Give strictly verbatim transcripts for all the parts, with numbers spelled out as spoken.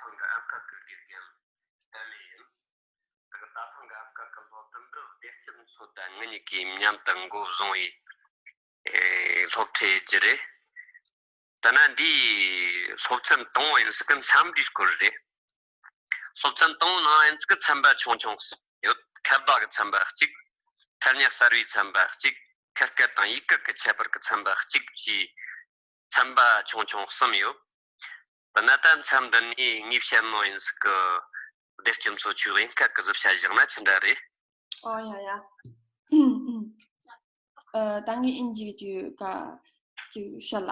ཨམ་ཀ་གི་དགེ་རྒན་བསྟན་ཡིན། དེ་གི་ད་ཐེངས་ཀྱི་ཨམ་ཀ་གི་སློབ་ཚན་འདི་བདེ་སྐྱིད་མཚོ་དང་ངེད་གཉིས་ཀྱིས་མཉམ་དུ་འགོ་བཟུང་བའི་ཨེ་སློབ་ཁྲིད་རྒྱུ་རེད། དེ་ན་འདིའི་སློབ་ཚན་དང་པོ་ཡིན་ཟིག་གི་འཚམས་འདྲིའི་སྐོར་རེད། སློབ་ཚན་དང་པོ་ནང་ཡིན་ཟིག་གི་ཚན་པ་ཆུང་ཆུང་གསུམ་ཡོད། ཁ་བརྡ་གི་ཚན་པ་གཅིག་ཐ་སྙད་གསར་བའི་ཚན་པ་གཅིག་ཁ་སྐད་དང་ཡིག་སྐད་ཀྱི་ཁྱད་པར་གྱི་ཚན་པ་གཅིག་བཅས་ཚན་པ་ཆུང་ཆུང་གསུམ་ཡོད། དེ་ན་ད་མཚམས་འདི་ནས་ངས་བཤད་ནོ་ཡིན་ཟིག་གི། བདེ་སྐྱིད་མཚོ་ཁྱོས་དབྱིན་སྐད་གི་ཟིག་བཤད་བཞག་ན་ཅི་འདྲ་རེད། ཨོ་ཡ་ཡ། ཨ། ད་ངས་ཨིན་ཇི་གི་ཅིག་ག་ཅིག་བཤད་ལ།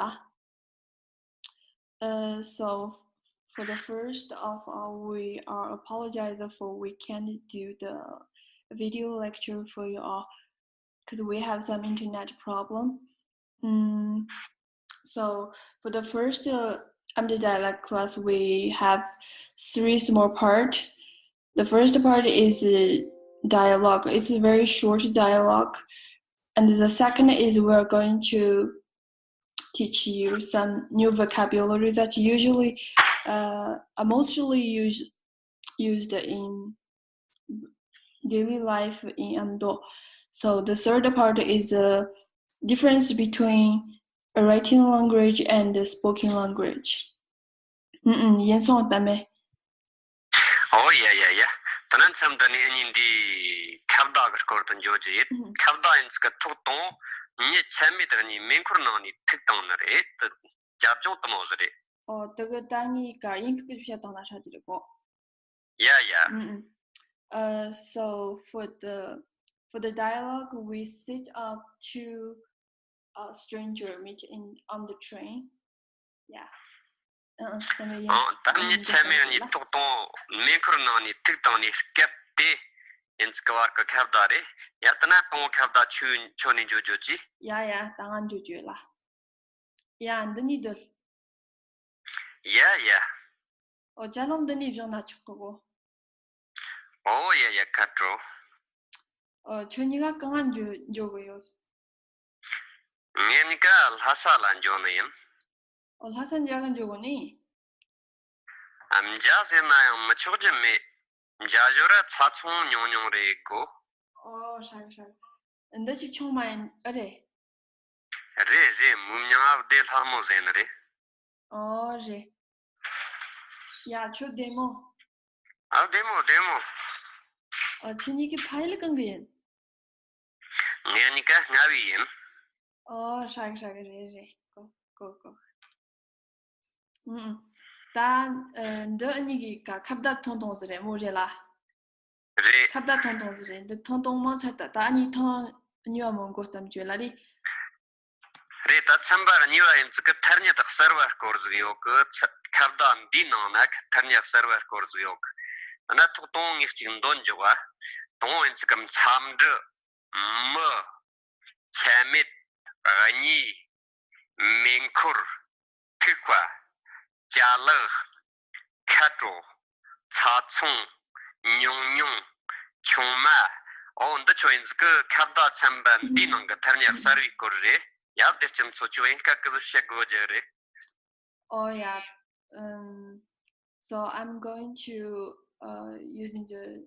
Uh, so for the first of all, we are apologize for we can't do the video lecture for you all because we have some internet problem. Mm, so for the first uh, under dialect class, we have three small part. The first part is uh, dialogue. It's a very short dialogue, and the second is we're going to teach you some new vocabulary that usually uh, are mostly used used in daily life in Amdo. So the third part is the difference between a writing language and a spoken language. ཨུམ་ཨུམ། ཡིན་སོང་། ད་མེད། ཨོ་ཡ་ཡ་ཡ། ད་ནི་མཚམས་འདི་ནས་ཨ་ནི་འདི་ཁ་བརྡ་གི་སྐོར་དུ་འགྱོ་རྒྱུ་ཡིན། ཨུམ། ཁ་བརྡ་ཡིན་ཟིག་གི་ཐོག་དང་མྱི་ཆ་མེད་དག་གཉིས་མེ་འཁོར་ནང་ནས་ཐུག་བཏང་ནི་རེད། དེ་རྒྱབ་ལྗོངས་དེ་མོ་ཟིག་རེད། ཨོ། དེ་གི་ད་ངས་ག་དབྱིན་སྐད་ཀྱི་བཤད་སྟངས་ལ་ཧྲ་གི་རེད་གོ། ཡ་ཡ། ཨུམ་ཨུམ། Uh, so for the for the dialogue, we sit up to a stranger meet in on the train. Yeah. ཨ། ཨ། ད་ནི་ཡིན། ཨོ། ད་མྱི་ཆ་མེད་གཉིས་ཐོག་དང་མེ་འཁོར་ནང་ནས་ཐུག་བཏང་ནི་སྐབས་དེ་ཡིན་ཟིག་གི་བར་གི་ཁ་བརྡ་རེད། ཡ། དེ་ན་དང་པོ་ཁ་བརྡ་ཁྱོས་ཁྱོས་ནས་འགྱོ་འགྱོ་ཅི། ཡ་ཡ། ད་ང་འགྱོ་འགྱོ་ལ། ཡ། འདི་ནས་སྡོད། ཡ་ཡ། ཨོ། ཅ་ལག་འདི་ནས་བཞག་ན་ཆོག་གི་གོ། ཨོ་ཡ་ཡ། ཁ་དྲོ། ཨོ། ཁྱོད་གཉིས་ཀ་གང་ང་འགྱོ་འགྱོ་གི་ཡོད། ངེད་གཉིས་ཀ་ལྷ་ས་ལ་འགྱོ་ནི་ཡིན། ཨོ། ལྷ་ས་མཇལ་གི་འགྱོ་གོ་ནི། ཨ། མཇལ་ཟེར་ན་ཡང་མི་ཆོག་རྒྱུ་མེད། མཇལ་ཞོར་ར་ཚ་ཚོང་ཉུང་ཉུང་རེ་དགོས། ཨོ། ཧྲ་གི་ཧྲ་གི། འདི་ཅིག་ཆུང་མ་ཡིན། ཨེ་རེད། རེད་རེད། མོའི་མྱིང་ང་བདེ་ལྷ་མོ་ཟེར་ནི་རེད། ཨོ་རེད། ཡ། ཁྱོད་བདེ་མོ། ཨ། བདེ་མོ་བདེ་མོ། ཨ། ཁྱེད་གཉིས་ཀྱི་ཕ་ཡུལ་གང་གི་ཡིན། ངེད་གཉིས་ཀ་རྔ་བའི་ཡིན། ཨོ། ཧྲ་གི་ཧྲ་གི། རེད་རེད། གོ་གོ་གོ། ཨུམ་ཨུམ། ད་ཨ་འདི་ཨ་ནི་གི་ཀ་ཁ་བརྡ་ཐུང་ཐུང་ཟིག་རེད་མོ། རེད་ལ། རེད། ཁ་བརྡ་ཐུང་ཐུང་ཟིག་རེད། འདི་ཐུང་ཐུང་མང་ཚར་ད། ད་ཨ་ནི་ཐེངས་གཉིས་པ་མོ་འགོ་བརྩམས་བྱོས་ལ་རེད། རེད། ད་ཚན་པ་གཉིས་པ་ཡིན་ཙི་གི་ཐ་སྙད་གསར་བ་སྐོར་ཟིག་ཡོད་གི། ཚ་ཁ་བརྡ་འདིའི་ནང་ན་ཐ་སྙད་གསར་བ་སྐོར་ཟིག་ཡོད་གི། ད་ན་ཐོག་དང་པོ་ངས་གཅིག་འདོན་འཇོག་ག་དང་པོ་ཡིན་ཙི་གི་མཚམས་འདྲི། མི། ཆ་མེད། གཉིས། མེ་འཁོར། ཐིགས་པ། ཅ་ལག། ཁ་དྲོ། ཚ་ཚོང་། ཉུང་ཉུང་། ཆུང་མ། ཨོ། འདི་ཆོ་ཡིན་ཟིག་གི་ཁ་བརྡ་ཚན་པ་འདིའི་ནང་གི་ཐ་སྙད་གསར་བའི་སྐོར་རེད། ཡ། བདེ་སྐྱིད་མཚོ་ཁྱོས་དབྱིན་སྐད་གི་ཟིག་བཤད་དགོས་རྒྱུ་རེད། Oh yeah. Um, so I'm going to uh using the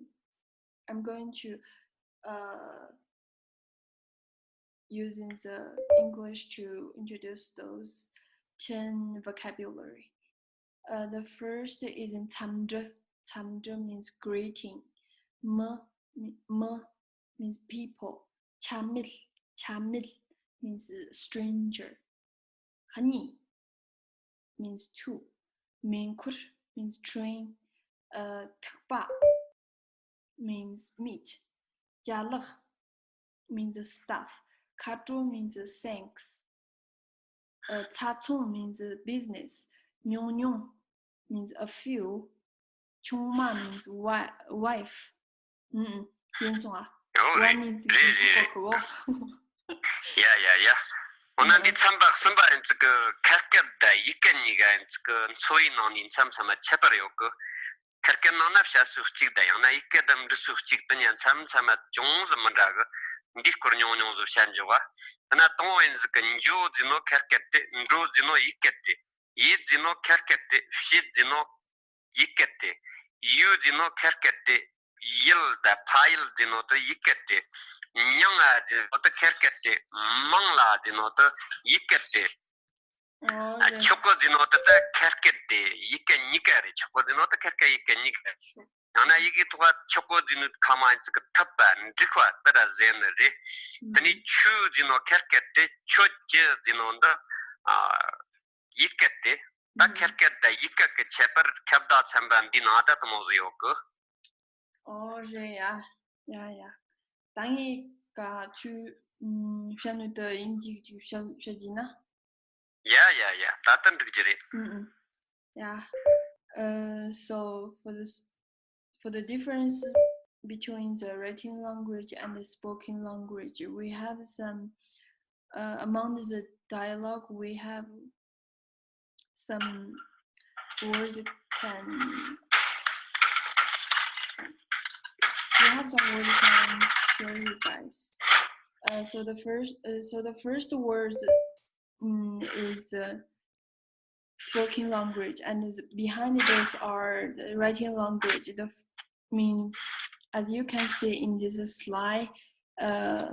I'm going to uh using the English to introduce those ten vocabulary. Uh, the first is in མཚམས་འདྲི. མཚམས་འདྲི means greeting. མི། མི། མི means people. ཆ་མེད། ཆ་མེད means stranger. གཉིས means two. མེ་འཁོར means train. Uh, ཐིགས་པ means meat. ཅ་ལག means stuff. ཁ་དྲོ means thanks. Uh, ཚ་ཚོང་means business. ཉུང་ཉུང་means a few. ཆུང་མ་means wi- wife. ཨུམ་ཨུམ། ཡིན་སོང་ཨ། ཨོ། རེད་རེད་རེད། ཡ་ཡ་ཡ། འོ་ན་འདི་ཚན་པ་གསུམ་པ་ཡིན་ཙི་གི་ཁ་སྐད་དང་ཡིག་སྐད་གཉིས་ཀ་ཡིན་ཙི་གི་འཚོ་བའི་ནང་ནས་མཚམས་མཚམས་མ་ཁྱད་པར་ཡོད་གི། ཁ་སྐད་ནང་ན་བཤད་སྲོལ་གཅིག་དང་ཡང་ན་ཡིག་སྐད་དང་འབྲི་སྲོལ་གཅིག་དེ་གཉིས་མཚམས་མཚམས་མ་ཅུང་ཟད་མི་འདྲ་གི། འདིའི་སྐོར་ཉུང་ཉུང་ཟིག་བཤད་འཇོག་ག་དེ་ན་དང་པོ་ཡིན་ཟིག་གི་འགྱོ་ཟེར་ནོ་ཁ་སྐད་དེ། འགྲོ་ཟེར་ནོ་ཡིག་སྐད་དེ། ཡིན་ཟེར་ནོ་ཁ་སྐད་དེ། བྱེད་ཟེར་ནོ་ ཡིག་སྐད་དེ། ཡུ་ཟེར་ནོ་ཁེར་སྐད་དེ། ཡུལ་དང་ཕ་ཡུལ་ཟེར་ནོ་དེ་ཡིག་སྐད་དེ། མྱང་ང་ཟེར་ནོ་དེ་ཁེར་སྐད་དེ། མང་ལ་ཟེར་ནོ་དེ་ཡིག་སྐད་དེ། ཨོ། ཨ། རེད། ཆོག་གོ་ཟེར་ནོ་དེ་ད་ཁེར་སྐད་དེ་ཡིག་སྐད་གཉིས་ཀ་རེད། ཆོག་གོ་ཟེར་ནོ་དེ་ཁེར་སྐད་ཡིག་སྐད་གཉིས་ཀ་རེད། ཡང་ན་ཡི་གེ་ཐོག་ཆོག་གོ་ཟེར་ནོ་ཁ་མ་ཡིན་ཙི་གི་ཐུབ་པ་འགྲིག་པ་དེ་ར་ཟེར་ནི་རེད། ཨུམ། དེ་ནས་ཆུ་ཟེར་ནོ་ཁེར་སྐད་དེ། ཆོ་ཅི་ཟེར་ནོ་འདི། ཨ། ཡིག་སྐད་དེ། ད་ཨུམ། ཁེར་སྐད་དང་ཡིག་སྐད་ཀྱི་ཁྱད་པར་ཁྱབ་བརྡ་ཚན་པ་འདི་ནང་ད་དེ་མོ་ཟིག་ཡོད་གི། ཨོ། རེད་ཡ། ཡ་ཡ། ད་ངས་ག་ཆུ། ཨུམ། བཤད་ནོ་དེ་དབྱིན་ཇི་གཅིག་བཤད་བཤད་རྒྱུ་ན། ཡ་ཡ་ཡ། ད་ལྟ་འགྲིག་རྒྱུ་རེད། ཨུམ་ཨུམ། Yeah. Uh, so for this, for the difference between the written language and the spoken language, we have some, uh, among the dialogue, we have some words can, we have some words can show you guys. Uh, so the first, uh, so the first words, mm, is, uh, spoken language, and is, behind this are the writing language. The f-, means, as you can see in this slide, uh,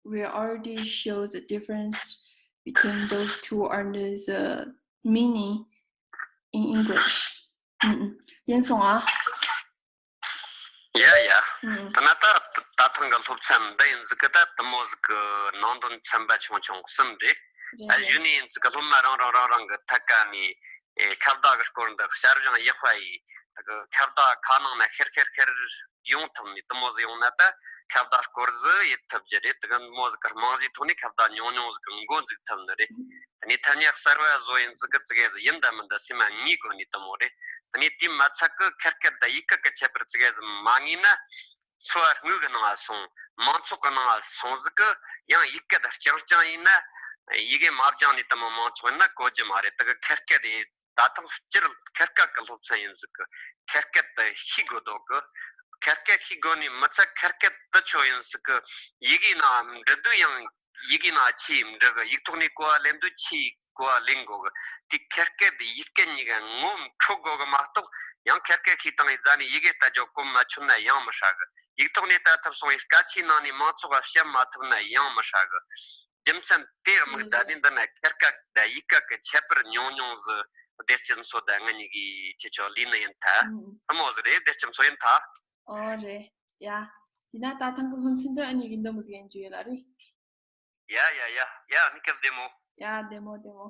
we already show the difference between those two and the meaning in English. ཨུམ་ཨུམ། ཡིན་སོང་ཨ། ཡ་ཡ། ཨུམ། ད་ན་ད་ད་ཐེངས་གི་སློབ་ཚན་འདི་ཡིན་ཟིག་གི་ད་དེ་མོ་ཟིག་གི་ནང་དོན་ཚན་པ་ཆུང་ཆུང་གསུམ་རེད། རེད་ད་རེད། གཞི་ནས་ཡིན་ཟིག་གི་སློབ་མ་རང་རང་རང་རང་གི་ཐད་ཀ་ནས། ཨེ། ཁ་བརྡ་གི་སྐོར་འདི་ཞར་བྱུང་ཡག་པ་ཡིས། ད་གི་ཁ་བརྡ་ཁ་ནང་ན་ཁེར་ཁེར་ཁེར་ཡོང་ཐུབ་ནས་དེ་མོ་ཟིག་ཡོང་ན་ད་ཁ་བརྡ་སྐོར་ཟིག་ཡེད་ཐུབ་རྒྱུ་རེད། དེ་གི་མོ་ཟིག་གི་རྨང་གཞིའི་ཐོག་ནས་ཁ་བརྡ་ཉུང་ཉུང་ཟིག་གི་འགོ་འཛུགས་ཐུབ་ནི་རེད། དེ་ནས་ཐ་སྙད་གསར་བ་བཟོ་ཡིན་ཟིག་གི་ཙི་གེ་ཟིག་ཡིན་ད་མིན་ད་སེམས་མ་ངེས་དགོས་ནས་དེ་མོ་རེད། དེ་ནས་དེ་མ་ཚད་གི་ཁེར་སྐད་དང་ཡིག་སྐད་གི་ཁྱད་པར་ཙི་གེ་ཟིག་མ་ངེས་ན། འཚོ་བ་དངོས་གི་ནང་ང་སོང་། མང་ཚོགས་གི་ནང་ང་སོང་ཟིག་གི། ཡང་ཡིག་སྐད་རྐྱང་རྐྱང་ཡིན་ན། ཡི་གེ་མ་སྦྱངས་ནས་དེ་མོ་མང་ཚོགས་ཡིན་ན་གོ་རྒྱུ་མ་རེད། དེ་གི་ཁེར་སྐད་དེ། ད་ཐེངས་སྤྱིར་ཁེར་སྐད་ཀྱི་སློབ་ཚན་ཡིན་ཟིག་གི། ཁེར་སྐད་དེ་ཤེས་དགོས་འདུག་གི། ཁེར་སྐད་ཤེས་དགོས་ནས་མི་ཚད་ཁེར་སྐད་དེ་ཆོ་ཡིན་ཟིག་གི། ཡི་གེ་ནང་འབྲི་དུས་ཡང་ཡི་གེ་ནང་ཆི་འབྲི་གི། ཡིག་ཐོག་ནས་གོ་བ་ལེན་དུས་ཆི་གོ་བ་ལེན་དགོས་གི། དེ་ཁེར་སྐད་དེ་ཡིག་སྐད་གཉིས་ཀ་ངོ་འཕྲོད་དགོས་གི་མ་གཏོགས། ཡང་ཁེར་སྐད་ཤེས་བཏང་བའི་རྫ་ནས་ཡི་གེ་ལྟ་རྒྱུ་གོམས་མ་ཆོད་ན་ཡང་མི་ཧྲ་གི། ཡིག་ཐོག་ནས་ལྟ་ཐུབ་སོང་བའི་སྐད་ཆའི་ནང་ནས་མང་ཚོགས་ལ་བཤད་མ་ཐུབ་ན་ཡང་མི་ཧྲ་གི། རྒྱུ་མཚན་དེ་དམིགས་བསྡད་ནས་འདི་ན་ཁེར་སྐད་དང་ཡིག་སྐད་ཀྱི་ཁྱད་པར་ཉུང་ཉུང་ཟིག་བདེ་སྐྱིད་མཚོ་དང་ང་གཉིས་ཀྱིས་ཁྱེད་ཆོ་ལས་ནི་ཡིན་ཐལ། ཨུམ། དེ་མོ་ཟིག་རེད། བདེ་སྐྱིད་མཚོ་ཡིན་ཐལ། ཨོ་རེད་ཡ། དེ་ན་ད་ཐེངས་ཀྱི་སློབ་ཚན་འདི་ཨ་ནི་གི་འདི་མོ་ཟིག་ཡིན་རྒྱུ་ཡོད་ལ་རེད། ཡ་ཡ་ཡ་ཡ། ཨ་ནི་སྐབས་བདེ་མོ། ཡ་བདེ་མོ་བདེ་མོ།